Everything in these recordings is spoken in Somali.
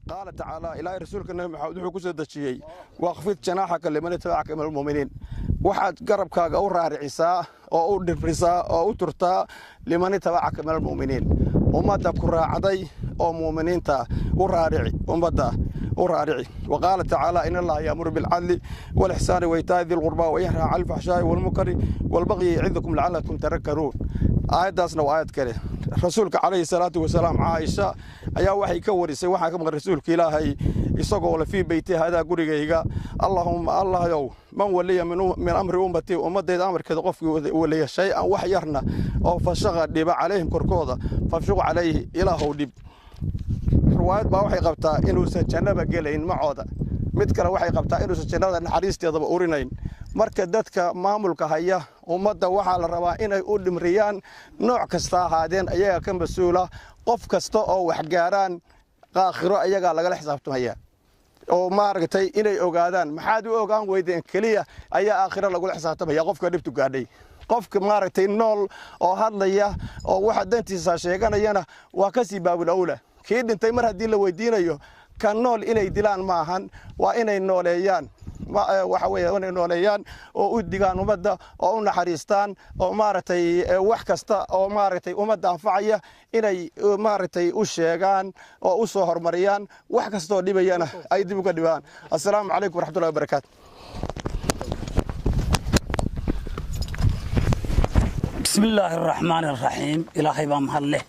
Qaala tacaala, Ilaahay rasuulka Nabi Maxamed wuxuu ku soo dejiyey: "Waqfid janaaxaka liman itabacaka min almu'miniin." Waxaad garabkaaga u raaricisaa oo u dhifrisaa oo u turtaa liman itabacaka min almu'miniin, ummadda ku raacday oo mu'miniinta u raarici, ummadda u raarici. Wa qaala tacaala: "In Allaha yaamuru bilcadli walixsaani waitaa'i di lqurbaa wayanhaa cani alfaxshaa'i walmunkari walbaqyi yacidukum lacalakum tadakkaruun." Aayaddaasna waa aayad kale. Rasuulka calayhi salaatu wasalaam, Caaisha ayaa waxay ka warisay: "Waxaan ka maqlay rasuulka Ilaahay isagoo le fii beyti hadaa, gurigayga: Allahumma, Allahyow, man waliya min amri ummatii, ummadayda amarkeeda qofkii waliya, shay-an, wax yarna oo fashaqa, dhiba, calayhim, korkooda, fafshuq calayhi, Ilaahow dhib." Riwaayad baa waxay qabtaa inuusan jannaba gelayn macooda. Mid kale waxay qabtaa inuusan jannada naxariisteedaba urinayn. Marka dadka maamulka haya ummadda waxaa la rabaa inay u dhimriyaan, nooc kasta ahaadeen, ayaga ka mas-uula. Qof kasta oo wax gaaraan, aakhiro ayagaa lagala xisaabtamaya oo maaragtay inay ogaadaan maxaad u ogaan weydeen keliya ayaa aakhiro lagula xisaabtamaya qofka dhibtu gaadhay. Qofka maaragtay nool oo hadlaya oo waxa dantiisa sheeganayana waa kasii baabul awla. Kii dhintay mar haddii la weydiinayo, ka nool inay dilaan ma ahan, waa inay nooleeyaan. Waxa weeye inay nooleeyaan oo u digaan ummadda oo u naxariistaan oo maaragtay wax kasta oo maaragtay ummadda anfacaya inay maaragtay u sheegaan oo u soo horumariyaan, wax kastoo dhibayana ay dib uga dhibaan. Assalaamu calaykum waraxmatullahi wabarakaatu. Bismi illaahi araxmaani araxiim. Ilaahay baa mahad leh.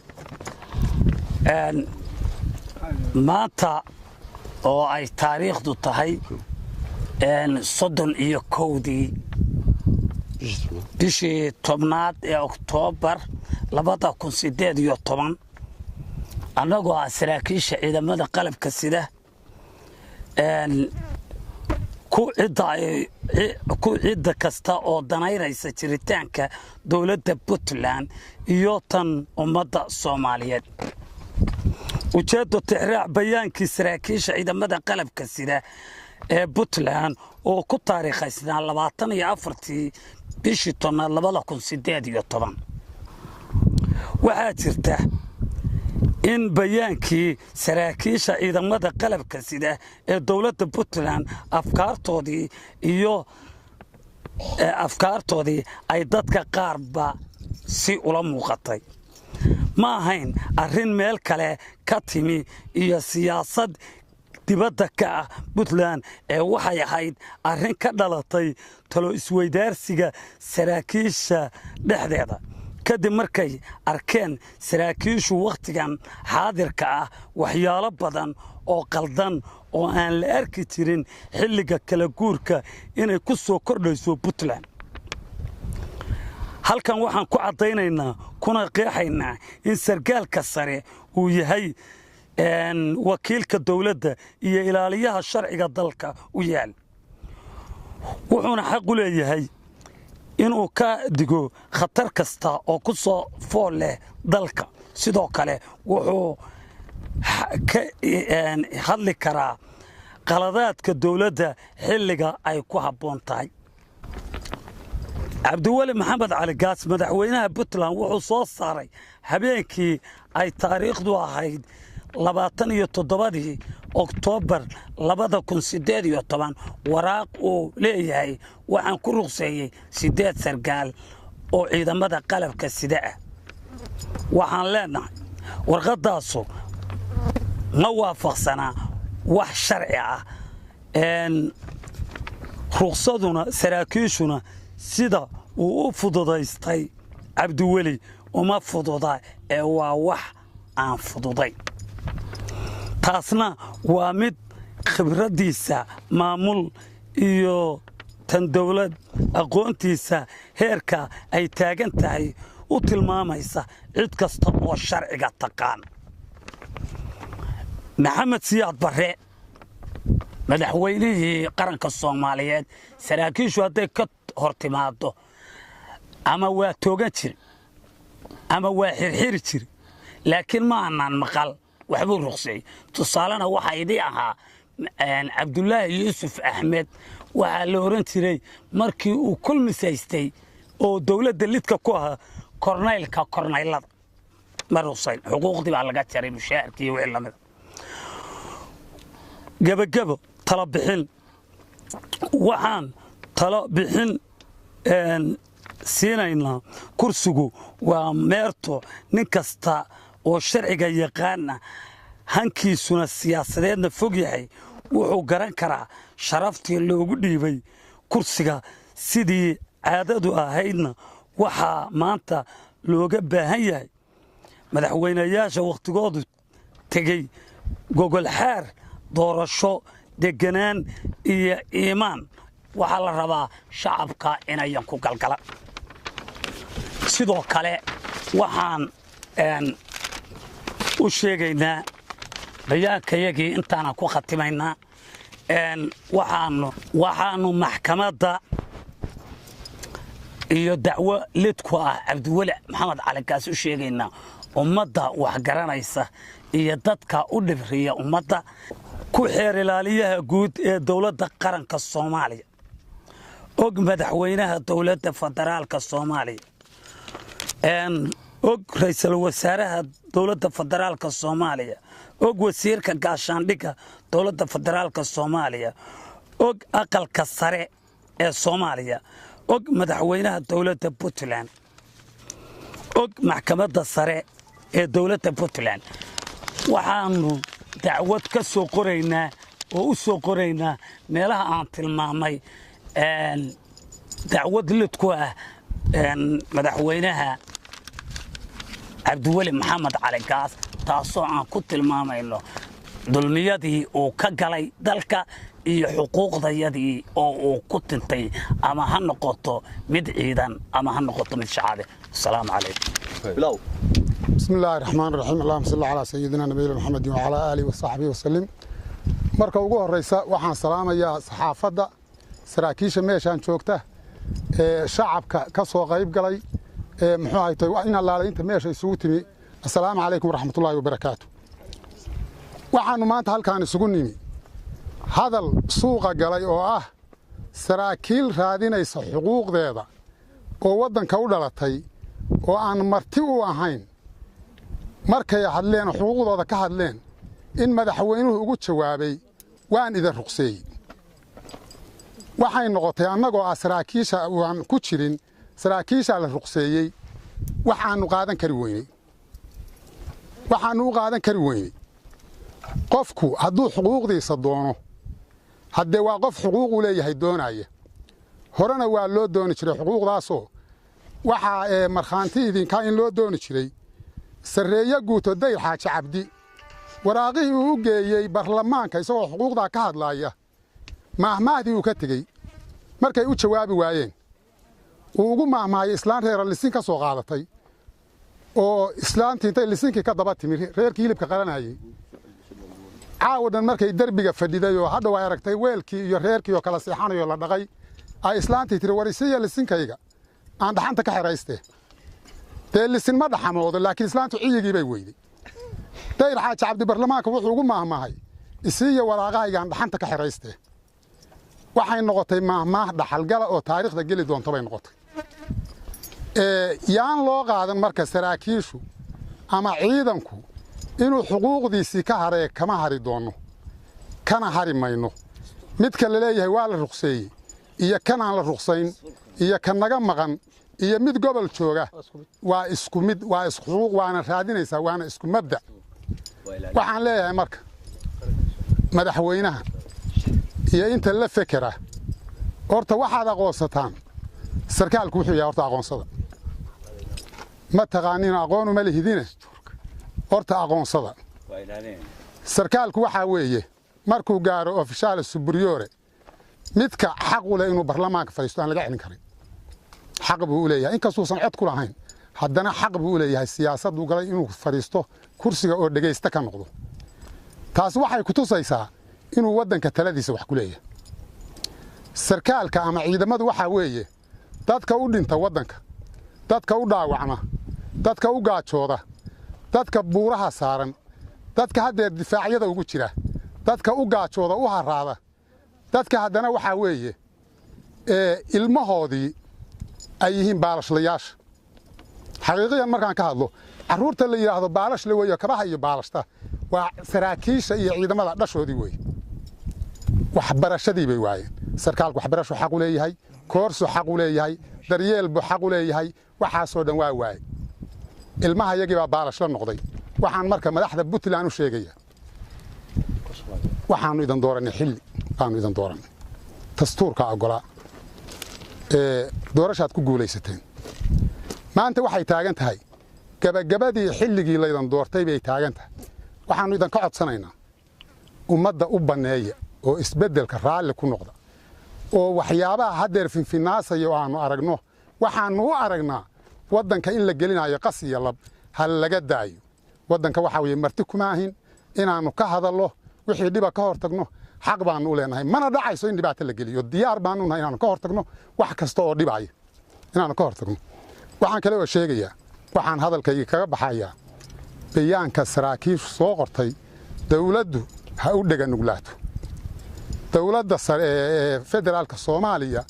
Maanta oo ay taariikhdu tahay 31-dii bishii 10aad ee Oktoobar 2018, annagoo ah saraakiisha ciidamada qalabka sida, ku cidda kasta oo danaynaysa jiritaanka dowladda Puntland iyo tan ummadda Soomaaliyeed, ujeeddo tixraac bayaankii saraakiisha ciidamada qalabka sida ee Puntland oo ku taariikhaysnaa 24-tii bishii 10aad 2018. Waxaa jirta in bayaankii saraakiisha ciidamada qalabka sida ee dowladda Puntland afkaartoodii iyo afkaartoodii ay dadka qaarba si ula muuqatay. Ma ahayn arrin meel kale ka timi iyo siyaasad dibadda ka ah Puntland ee waxay ahayd arrin ka dhalatay talo isweydaarsiga saraakiisha dhexdeeda, kadib markay arkeen saraakiishu wakhtigan xaadirka ah waxyaalo badan oo qaldan oo aan la arki jirin xilliga kala guurka inay ku soo kordhayso Puntland. Halkan waxaan ku caddaynaynaa kuna qeexaynaa in sargaalka sare uu yahay wakiilka dowladda iyo ilaaliyaha sharciga dalka u yaal, wuxuuna xaq u leeyahay inuu ka digo khatar kasta oo ku soo fool leh dalka. Sidoo kale wuxuu ka hadli karaa qaladaadka dowladda xilliga ay ku habboon tahay. Cabdiweli Maxamed Cali Gaas, madaxweynaha Puntland, wuxuu soo saaray habeenkii ay taariikhdu ahayd 27-dii Oktoobar 2018 waraaq uu leeyahay: "Waxaan ku ruqseeyey siddeed sargaal oo ciidamada qalabka sida ah." Waxaan leenahay warqaddaasu ma waafaqsanaa wax sharci ah, ruqsaduna saraakiishuna sida uu u fududaystay Cabdiweli uma fududa ee waa wax aan fududay. Taasna waa mid khibraddiisa maamul iyo tan dowlad aqoontiisa heerka ay taagan tahay u tilmaamaysa cid kasta oo sharciga taqaan. Maxamed Siyaad Barre, madaxweynihii qaranka Soomaaliyeed, saraakiishu hadday ka hor timaado ama waa toogan jiri ama waa xirxiri jiri, laakiin ma aanaan maqal waxbuu ruqseeyey. Tusaalena waxaa idii ahaa Cabdulaahi Yuusuf Axmed. Waxaa la oran jiray markii uu kulmisaystay oo dowladda lidka ku ahaa kornaylka kornaylada, ma ruqsayn, xuquuqdii baa laga jaray, mushaharkii iyo wixii lamida. Gebagebo, talo bixin. Waxaan talo bixin siinaynaa: kursigu waa meerto. Nin kasta oo sharciga yaqaana, hankiisuna siyaasadeedna fog yahay, wuxuu garan karaa sharaftii loogu dhiibay kursiga. Sidii caadadu ahaydna, waxaa maanta looga baahan yahay madaxweynayaasha wakhtigoodu tegey gogolxaar doorasho, deganaan iyo iimaan. Waxaa la rabaa shacabka inayan ku galgalan. Sidoo kale waxaan u sheegaynaa, bayaankayagii intaanan ku khatimaynaa, waxaanu maxkamadda iyo dacwo lidku ah Cabdiweli Maxamed Cali Gaas u sheegaynaa ummadda waxgaranaysa iyo dadka u dhibriya ummadda ku xeer ilaaliyaha guud ee dowladda qaranka Soomaaliya, og madaxweynaha dowladda federaalka Soomaaliya, og ra'iisul wasaaraha dowladda federaalka Soomaaliya, og wasiirka gaashaandhigga dowladda federaalka Soomaaliya, og aqalka sare ee Soomaaliya, og madaxweynaha dowladda Puntland, og maxkamadda sare ee dowladda Puntland, waxaanu dacwad ka soo qoraynaa oo u soo qoraynaa meelaha aan tilmaamay dacwad lid ku ah madaxweynaha Cabdiweli Maxamed Cali Gaas, taasoo aan ku tilmaamayno dulmiyadii uu ka galay dalka iyo xuquuqdayadii oo uu ku tintay, ama ha noqoto mid ciidan ama ha noqoto mid shacabe. Asalaamu calaykum. بسم الله الرحمن الرحيم، اللهم صل على سيدنا نبينا محمد وعلى آله وصحبه وسلم. Marka ugu horeysa, waxaan salaamayaa saxaafadda, saraakiisha meeshaan joogta, ee shacabka ka soo qayb galay, ee muxuu ahaytay in allaalaynta meesha isugu timi. Assalaamu calaykum waraxmatullaahi wabarakaatu. Waxaannu maanta halkaan isugu nimi hadal suuqa galay oo ah saraakiil raadinaysa xuquuqdeeda oo waddanka u dhalatay oo aan marti u ahayn, markay hadleen oo xuquuqdooda ka hadleen, in madaxweynuhu ugu jawaabay "Waan idin ruqseeyey." Waxay noqotay annagoo ah saraakiisha aan ku jirin saraakiishaa la ruqseeyey waxaannu qaadan kari weyney. Waxaannu u qaadan kari weyney, qofku hadduu xuquuqdiisa doono, haddee waa qof xuquuquu leeyahay doonaya. Horena waa loo dooni jiray xuquuqdaasoo waxaa ee markhaanti idinkaa in loo dooni jiray sarreeye guuto Dayr Xaaji Cabdi waraaqihii uu u geeyey baarlamaanka isagoo xuquuqdaa ka hadlaaya, maahmaahdii uu ka tegey markay u jawaabi waayeen, uu ugu maahmaayay islaan reera lisin ka soo qaadatay oo islaantii intay lisinkii ka daba timi reerkii hilibka qalanayey caawa dhan markay derbiga fadhiday oo hadhow ay aragtay weelkii iyo reerkii oo kala seexanayoo la dhaqay, ay islaantii tiri, "Warisiya lisinkayga aan dhaxanta ka xerayste." Dee lisin ma dhaxamoodo, laakiin islaantu ciyigii bay weyday. Dayr Xaaji Cabdi barlamaanka wuxuu ugu maahmaahay, "Isiiya waraaqahayga aan dhaxanta ka xerayste." Waxay noqotay maahmaah dhaxalgala oo taariikhda geli doonto bay noqotay. Yaan loo qaadan marka saraakiishu ama ciidanku inuu xuquuqdiisii ka haree. Kama hari doonno, kana hari mayno. Midka la leeyahay waa la ruqseeyey iyo kan aan la ruqsayn iyo kan naga maqan iyo mid gobol jooga waa isku mid, waa isku xuquuq, waana raadinaysaa, waana isku mabda'. Waxaan leeyahay marka madaxweynaha iyo inta la fekera, horta waxaad aqoonsataan sarkaalku wuxuu yahay. Horta aqoonsada. Ma taqaaniin, aqoon uma lihidine, horta aqoonsada. Sarkaalku waxaa weeye markuu gaaro ufficiale superiore, midka xaq u leh inuu baarlamaanka fadhiisto aan laga celin karin. Xaq buu u leeyahay, inkastuusan cod ku lahayn, haddana xaq buu u leeyahay siyaasaddu galay inuu fadhiisto kursiga oo dhegaysta ka noqdo. Taas waxay ku tusaysaa inuu waddanka taladiisa wax ku leeyahay. Sarkaalka ama ciidamadu waxaa weeye dadka u dhinta waddanka, dadka u dhaawacma, dadka u gaajooda, dadka buuraha saaran, dadka haddeer difaacyada ugu jira, dadka u gaajooda, u haraada, dadka haddana waxaa weeye ilmahoodii ay yihiin baalashlayaasha. Xaqiiqiyan markaan ka hadlo, carruurta la yidhaahdo baalashle weeyo, kabaha iyo baalashta, waa saraakiisha iyo ciidamada dhashoodii weeye. Waxbarashadii bay waayeen. Sarkaalku waxbarashu xaq u leeyahay, koorsu xaq u leeyahay, daryeel buu xaq u leeyahay, waxaasoo dhan waa waaye. Ilmaha yagii baa baalash la noqday. Waxaan marka madaxda Puntland u sheegaya, waxaanu idan dooranay xilli baanu idan dooranay, dastuurka ogolaa ee doorashaad ku guulaysateen. Maanta waxay taagan tahay gabagabadii xilligii laydan doortay bay taagan tahay. Waxaannu idinka codsanaynaa ummadda u banneeya oo isbeddelka raalli ku noqda, oo waxyaabaha haddeer finfinaasaya oo aannu aragno, waxaannu u aragnaa waddanka in la gelinayo qas iyo lab, ha laga daayo waddanka. Waxaa weeye marti kuma ahin inaannu ka hadallo, wixii dhiba ka hor tagno xaq baannu u leenahay. Mana dhacayso in dhibaato la geliyo. Diyaar baannu nahay inaannu ka hor tagno wax kasta oo dhibaya inaannu ka hor tagno. Waxaan kale oo sheegayaa, waxaan hadalkayga kaga baxayaa, bayaanka saraakiishu soo qortay dawladdu ha u dhega nuglaato. Dawladda ee federaalka Soomaaliya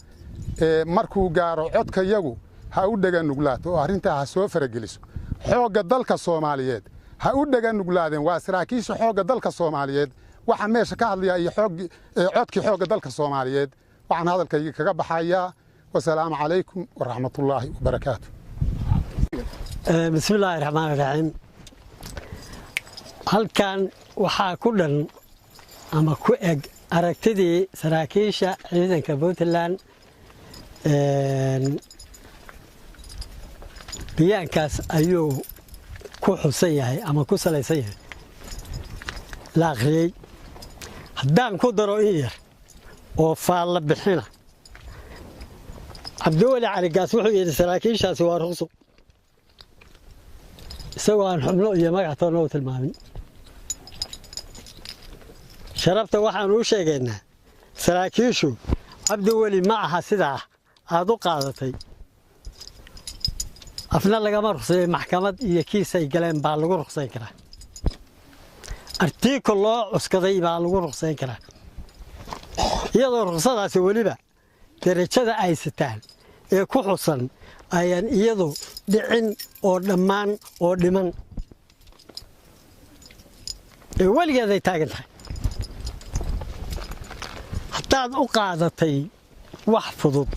ee markuu gaaro codka yagu ha u dhega nuglaato oo arrintaa ha soo farageliso. Xoogga dalka Soomaaliyeed ha u dhega nuglaadeen. Waa saraakiisha xoogga dalka Soomaaliyeed waxa meesha ka hadlaya iyo codkii xoogga dalka Soomaaliyeed. Waxaan hadalkayga kaga baxayaa wasalaamu calaykum waraxmatullaahi wabarakaatu. Bismi illaahi raxmaan raxiim. Halkan waxaa ku dhan ama ku eg aragtidii saraakiisha ciidanka Puntland. Bayaankaas ayuu ku xusan yahay ama ku salaysan yahay la akhriyey. Haddaan ku daro in yar oo faalla bixina, Cabdiweli Caligaas wuxuu yidhi saraakiishaasi waa ruqso, isagoo aan xubno iyo magac toona u tilmaamin. Sharafta waxaan uu sheegaynaa saraakiishu, Cabdiweli, ma aha sidaa aad u qaadatay. Afna lagama ruqseeyo, maxkamad iyo kiisay galeen baa lagu ruqsayn karaa, article loo cuskaday baa lagu ruqsayn karaa, iyadoo ruqsadaasi weliba derajada ay sitaan ee ku xusan ayaan iyadu dhicin oo dhammaan oo dhiman ee weligeed ay taagan tahay. Haddaad u qaadatay wax fudud,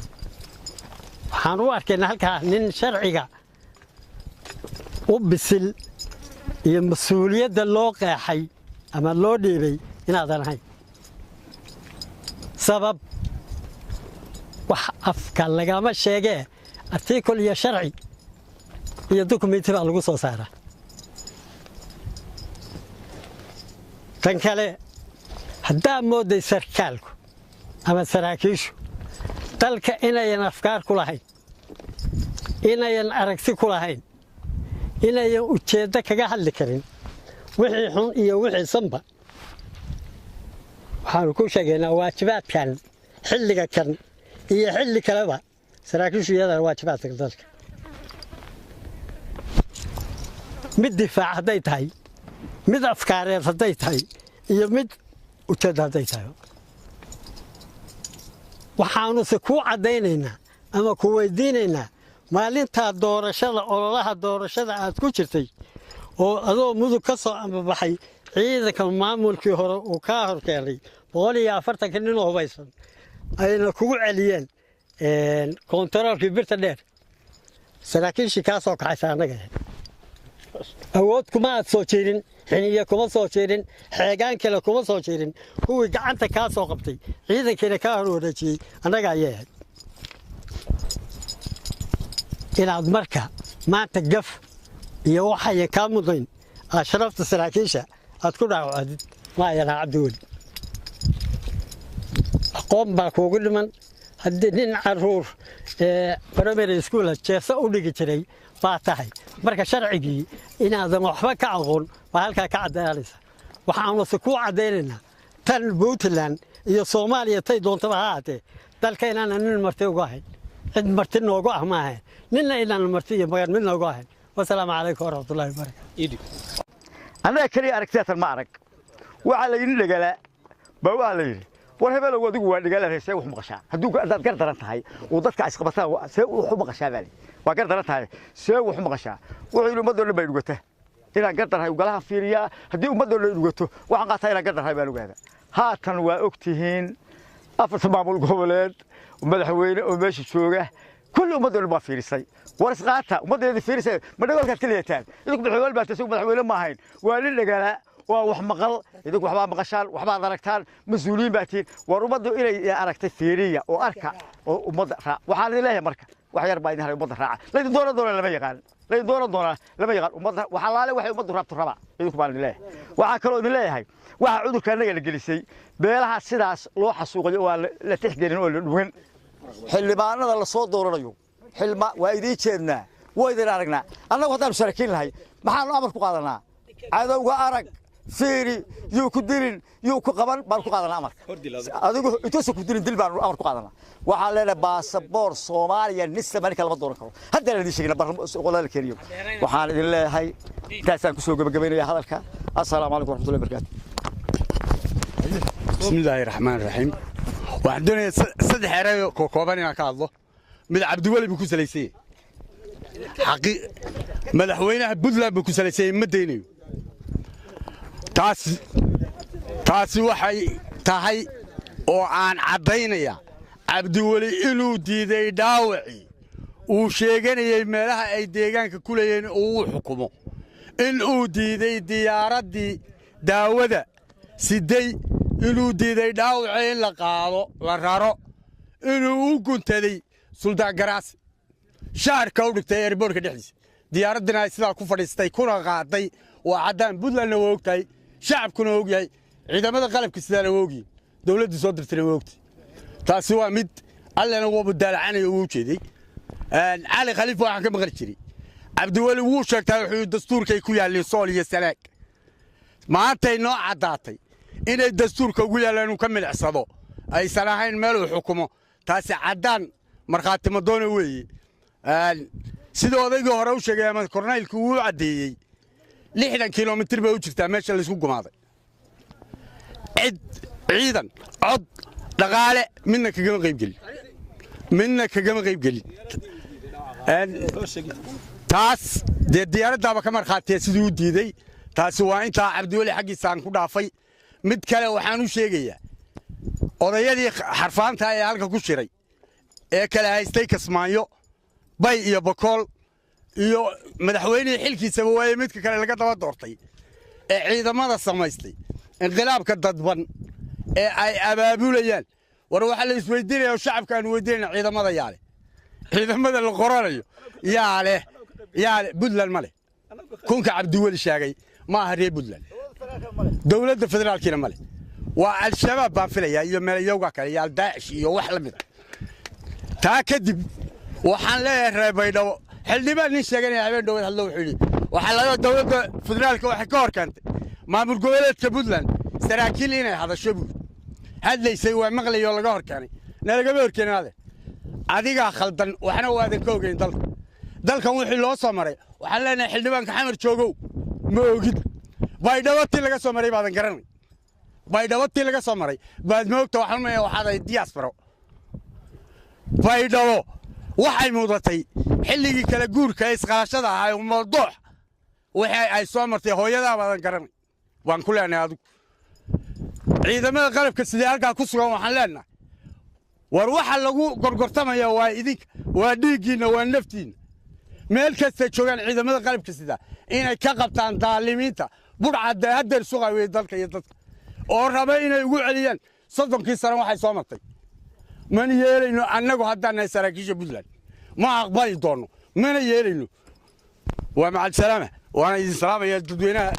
waxaan u arkaynaa halkaa nin sharciga u bisil iyo mas-uuliyadda loo qeexay ama loo dhiibay inaadan ahayn. Sabab wax afka lagama sheegee, article iyo sharci iyo document baa lagu soo saaraa. Tan kale, haddaa mooday sarkaalku ama saraakiishu dalka inayan afkaar ku lahayn, inayan aragti ku lahayn, inayan ujeeddo kaga hadli karin wixii xun iyo wixii sanba, waxaanu ku sheegaynaa waajibaadkan xilliga kan iyo xilli kaleba saraakiishu iyadana waajibaadka dalka, mid difaac hadday tahay, mid afkaareed hadday tahay iyo mid ujeedda hadday tahay. Waxaanuse kuu caddaynaynaa ama ku weydiinaynaa, maalintaa doorashada, ololaha doorashada aad ku jirtay oo adoo Mudug ka soo ambabaxay, ciidanka maamulkii hore uu kaa hor keenay 140-ka ninoo hubaysan ayna kugu celiyeen kontaroolkii Birta Dheer, saraakiishii kaa soo kaxaysa annaga. Awood kuma aad soo jeerin, xiniye kuma soo jeerin, xeegaan kale kuma soo jeerin. Kuwii gacanta kaa soo qabtay, ciidankiina kaa hor wareejiyey annaga ayay ahayd. Inaad marka maanta gaf iyo waxayan kaa mudayn aad sharafta saraakiisha aad ku dhaawacdid ma ayanaa. Cabdiweli, aqoon baa kuugu dhiman. Haddii nin caruur primary school jeesa u dhigi jiray baa tahay, marka sharcigii inaadan waxba ka aqoon baa halkaa ka caddaanaysa. Waxaanuse kuu caddaynaynaa tan Puntland iyo Soomaaliya tay doontaba ha ahaatee, dalka inaanan nin marti uga ahayn, cid marti noogu ah ma ahayn, ninna inaanan marti iyo magan mid noogu ahayn. Wasalaamu calaykum waraxmatullahi wabarakatu. Annaga keliya aragtiyatan ma arag. Waxaa la yidhi dhegala baa, waxaa la yidhi war hebelow, adigu waa dhegala, see wax maqashaa? Hadduu haddaad gar daran tahay oo dadka isqabataan, see wax u maqashaa baa li. Waa gar daran tahay, see wax u maqashaa? Wuxuu yidhi ummadoo dhan bay dhugata. Inaan gardarhay golahan fiiriyaa. Haddii ummadda loo dhugato, waxaan qaataa inaan gardarhay baan ogaada. Haatan waa og tihiin afarta maamul goboleed madaxweyne oo meesha jooga, kulli ummadda dhan baa fiirisay. War isqaata, ummaddeeda fiirisay. Ma dhagoolkaad ka leeyataan? Idinku madaxweyne baa tahay, madaxweyne ma ahayn. Waa nin dhagala, waa wax maqal. Idinku waxbaa maqashaan, waxbaad aragtaan, mas-uuliyiin baa tihiin. War ummaddu inay aragtay fiiriya oo arka oo ummadda raac. Waxaan idin leeyahay marka, wax yar baa idin haray. Ummadda raaca. Laydin dooran doonaa lama yaqaan, laydin dooran doonaa lama yaqaan. Ummadda waxaa laale waxay ummaddu rabto raba idinku baan idin leeyahay. Waxaa kaloo idin leeyahay, waxa cudurka annaga la gelisay beelaha sidaas loo xasuuqayo oo aan la tixgelin oo la dhugan. Xildhibaanada la soo dooranayo xilma waa idiin jeednaa, waa idin aragnaa. Annagu haddaanu saraakiin lahay, maxaanu amar ku qaadanaa? Cadowga arag, fiiri, yuu ku dilin, yuu ku qaban baan ku qaadanaa amarka. Adigu intuusan ku dilin dil baanu amar ku qaadanaa. Waxaan leenahay baasaboor Soomaaliya nisa maninka lama dooran karo. Haddaan idin sheegna qolada la keeniyo. Waxaan idin leeyahay intaasaan kusoo gebagabaynaya hadalka. Assalaamu calaykum waraxmatullahi wabarakaatu. بسم الله الرحمن الرحيم. Waxaan doonayaa saddex eray oo kooban inaan ka hadlo. Mid Cabdiweli buu ku salaysay, xaqi madaxweynaha Puntland buu ku salaysay, ma daynayo taas. Taasi waxay tahay oo aan caddaynaya, Cabdiweli inuu diiday dhaawacii uu sheeganayey meelaha ay deegaanka ku leeyihiin uu u xukumo, in uu diiday diyaaraddii daawada siday, inuu diiday dhaawacii in la qaado, la raro, inuu u guntaday Suldaan Garaasi shaarka u dhigtay airportka dhexdiisa, diyaaraddina ay sidaa ku fadhiistay kuna qaaday. Waa caddaan, Puntlandna waa og tahay, shacabkuna waa og yahay, ciidamada qalabka sidaana waa ogyihin, dowladdii soo dirtayna waa ogtahay. Taasi waa mid allena waa mudaalacanayo, uu ujeeday. Cali Khaliif waxaan ka maqli jiray, Cabdiweli wuu sheegtaa, wuxuu dastuurkay ku yaalliin Sool iyo Sanaag. Maantay noo caddaatay inay dastuurka ugu yaallaan inuu ka milicsado, aysan ahayn meel uu xukumo. Taasi caddaan markhaati madoona weeye. Sida odaygii hore u sheegay ama kornaylkii uu caddeeyey, 60 kilomitir bay u jirtaa meesha laysku gumaaday. Cid, ciidan, cod, dhaqaale midna kagama qaybgelin, midna kagama qaybgelin. Taas dee diyaaraddaaba ka markhaatiya siduu u diiday. Taasi waa intaa Cabdiweli xaggiisa aan ku dhaafay. Mid kale waxaan u sheegayaa odayadii xarfaanta ee halka ku shiray ee kala haystay Kasmaanyo, Bay iyo Bakool, iyo madaxweynihii xilkiisaba waaye midka kale laga daba doortay ee ciidamada samaystay inqilaabka dadban ee ay abaabulayaan. War waxaa la isweydiinaya oo shacabka aanu weydiinayna, ciidamada yaa leh? Ciidamada la qoranayo yaa leh? Yaa leh? Puntland ma leh. Kunka Cabdiweli sheegay ma aha reer Puntland, dowladda federaalkiina ma leh. Waa Al-Shabaab baan filayaa iyo meelayowga kale iyo Aldaacish iyo wax la mid a. Taa kadib waxaan leeyahay reer Baydhabo, xildhibaan nin sheeganaya habeen dhaweed hadlo, wuxuu yidhi waxaa laga dowladda federaalka waxay ka hor keentay maamul goboleedka Puntland saraakiil inay hadasho buu hadlaysay, waa maqlay oo laga hor keenay. Nalagama hor keenin ade, adigaa khaldan, waxna waadan ka ogeyn dalka. Dalkan wixii loo soo maray, waxaan leenahay xildhibaanka Xamar joogow, ma ogid. Baydhabo tii laga soo maray baadan garanay, Baydhabo tii laga soo maray baad moogta. Waxaan umaya waxaad ahayd diaspora. Baydhabo waxay mudatay xilligii kala guurka ee isqalashada ahaa ee mawduuc wixii ay soo martay hooyadaa baadan garanay waan ku leenahay. Adigu ciidamada qalabka sidee halkaa ku sugan, waxaan leenahay war waxa lagu gorgortamaya waa idinka, waa dhiiggiinna, waa naftiinna. Meel kastay joogaan ciidamada qalabka sida inay ka qabtaan daalimiinta budhcadda haddeer suqay dalka iyo dadka oo raba inay ugu celiyaan 30kii sano waxay soo martay. Mana yeelayno annagu haddaan nahay saraakiisha Puntland, ma aqbali doonno, mana yeelayno. Waa macalsalaama, waana idin salaamaya dadweynaha.